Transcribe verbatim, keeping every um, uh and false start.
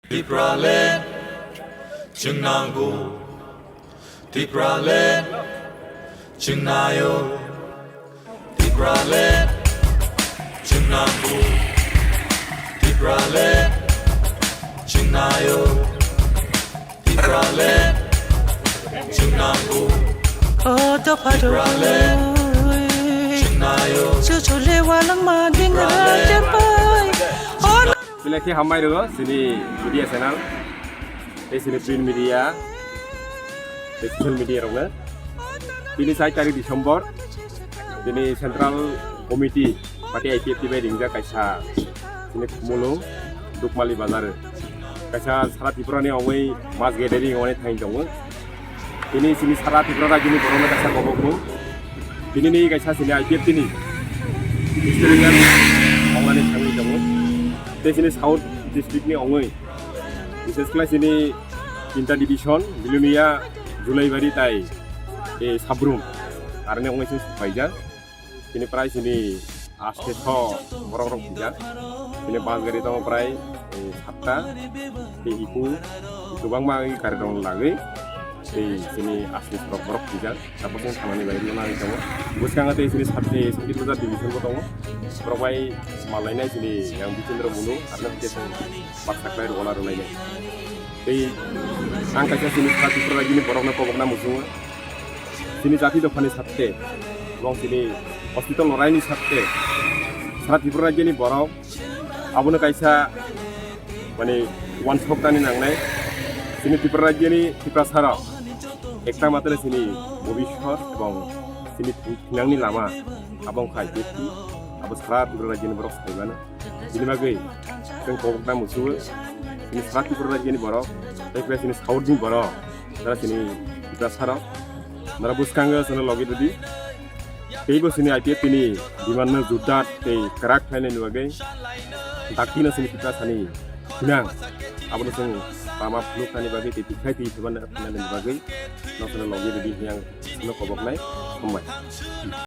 Tipraland chwng nango, Tipraland chwng naio, Tipraland chwng nango, Tipraland chwng naio, Tipraland chwng nango, O dopha Tipraland chwng naio, chuchu le walangma dingra Tipraland cherpai. O Belai khe hambai rwgo chini media channel, tei chini print media, tei social media rokno. Tini char tarik December, tini Central Committee party I P F T bai ringjak kaisa chini Khumulwng Dukmali Bazar, kaisa sara Tripura ni ongwi mass gathering ongwi thang tongo. Tini chini sara Tripura rajyoni borokno kaisa kobokmung. Tini ni kaisa chini I P F T ni historical ongmani thangwi tongo. Tei chini South district ni ongwi, bises khlai chini tinta division, Bilonia, Julaibari tai, eh, Sabrum, aroni ongwi chwng paijak. Tini prai chini aste so borok rok pijak. Tini bus gari tongo prai, eh, satta. Tei iku kwbangma gari rok lagwi. Tei chini aste so borok pijak. Tabuk chwng thanani bagwi nangwi tongo. Bwskango tei chini sat-, eh, Santir Bazar division bo tongo. Borok bai mal lainai chini yang Bichendra Munu, arno tei chwng baksa khlai rwna rwlainai. Tei ang kaisa chini sara Tripura rajyoni borokno kobokna muchungo. Chini jati dophani sakte, ebong chini hospital loraini sakte, sara Tripura rajyoni borok abono kaisa, mane, uansuknani nangnai. Chini Tripura rajyoni Tiprasarok ekta matre chini bobiswt ebong chini thinangni lama abo wngkha I P F T, abo sara Tripura rajyoni borok sai mano. Bini bagwi chwng kobokna muchungo, chini sara Tripura rajyoni borok, tei khe chini South ni borok, jara chini Tiprasarok, nara bwskango chwngno logi rwdi. Teibo chini I P F T ni demand no jordar tei kwrak khlainani bagwi, dakti no chini Tiprasani thinang, abono chwng lama phunuknani bagwi tei tikhlai twi thwimani bagwi no chwngno logi rwdi hinwi ang chwngno koboknai. Hambai.